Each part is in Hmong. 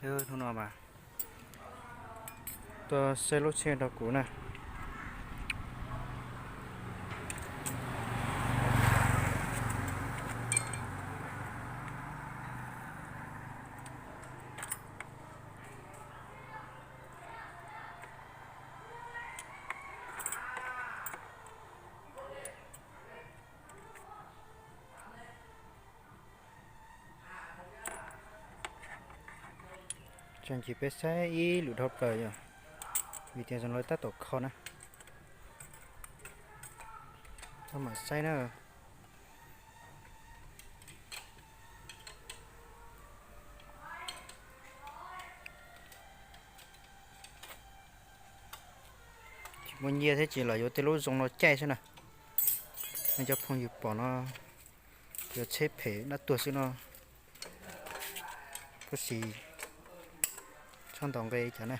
Hnub no mas tuaj saib lub tsheb rau kuv na. Tseem cia peb saib ib lwm dhau plaws yom, vim tias zoo li tab tom kho na. Koj mam saib na. Tsis muaj nyiaj thiab ces los yuav tej lub zoo no caij xwb na. Nej cov phooj ywg pom no, yuav tsheb phem dab tuag xwb no, puag si tshaj ntaus nqe cas na.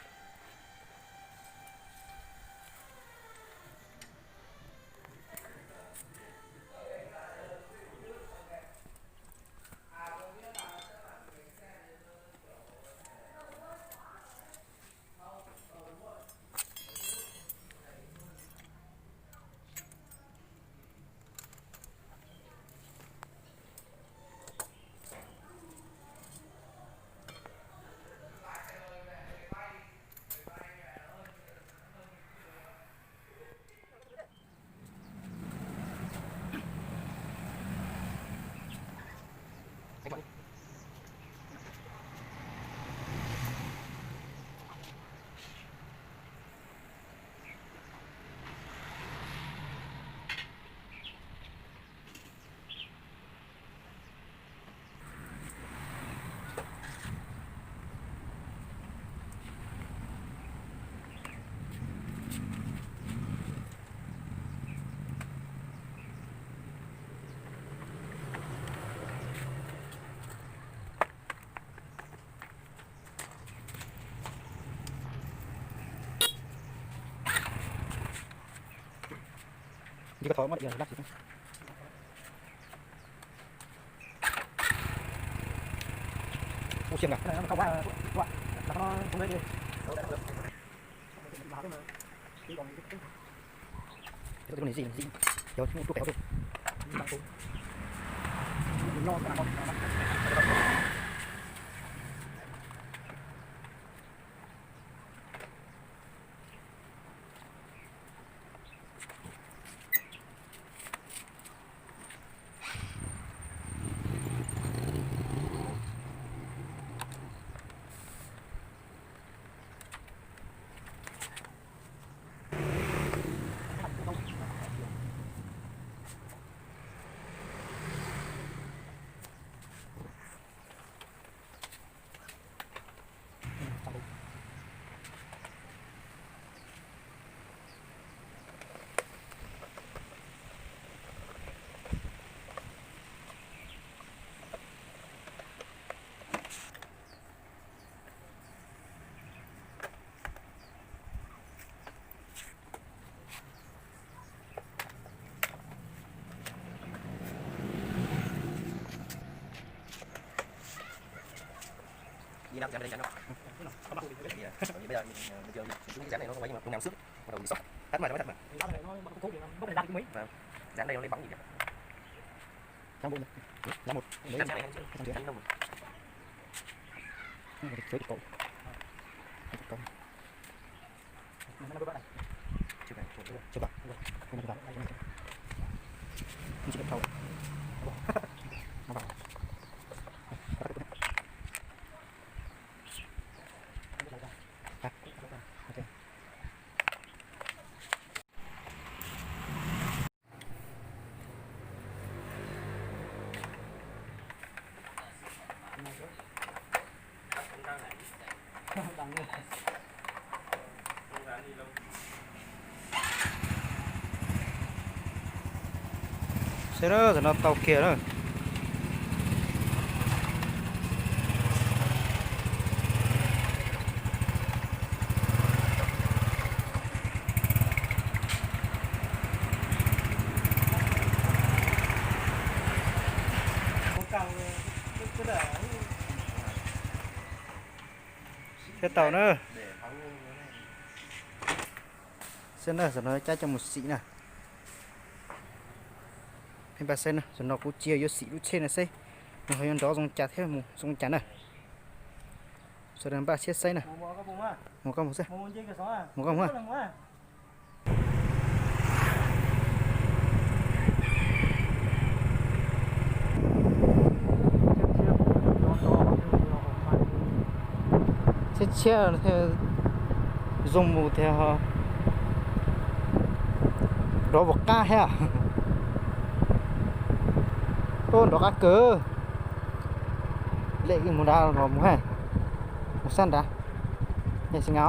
Dán đây dán đó. Bây giờ mình, ờ, mình chưa, mình chưa dán này nó không ấy nhưng mà cùng nằm xước, bắt đầu mình xót cắt mà cho nó thẳng mà. Dán đây nó lấy bóng gì nhỉ? Dán một, dán một. Dán đây nó thiếu chục cầu. Thiếu chục cầu. Chưa vào. Chưa vào. Không vào. Không chịu thầu. Nó vào. Seb na, tam no tau kiag na. Thiab tau na. Saib na, zaum no cab coj mus xim na. Peb npaj saib na, zaum no kuv tsis yog yuav xim lub tsheb na, saib nws ho yuav nrov zoo cas thiab mus zoo cas na. Sawv daws npaj siab saib na. Mus koj mus xwb. Mus koj mus. Tshiab tshiab thiaj zoo mus thiab. Nrov vos qab thiab. Tuaj nrov qab kawg. Lem mus nrad los mus ha. Mus sab nrad. Nyob si nga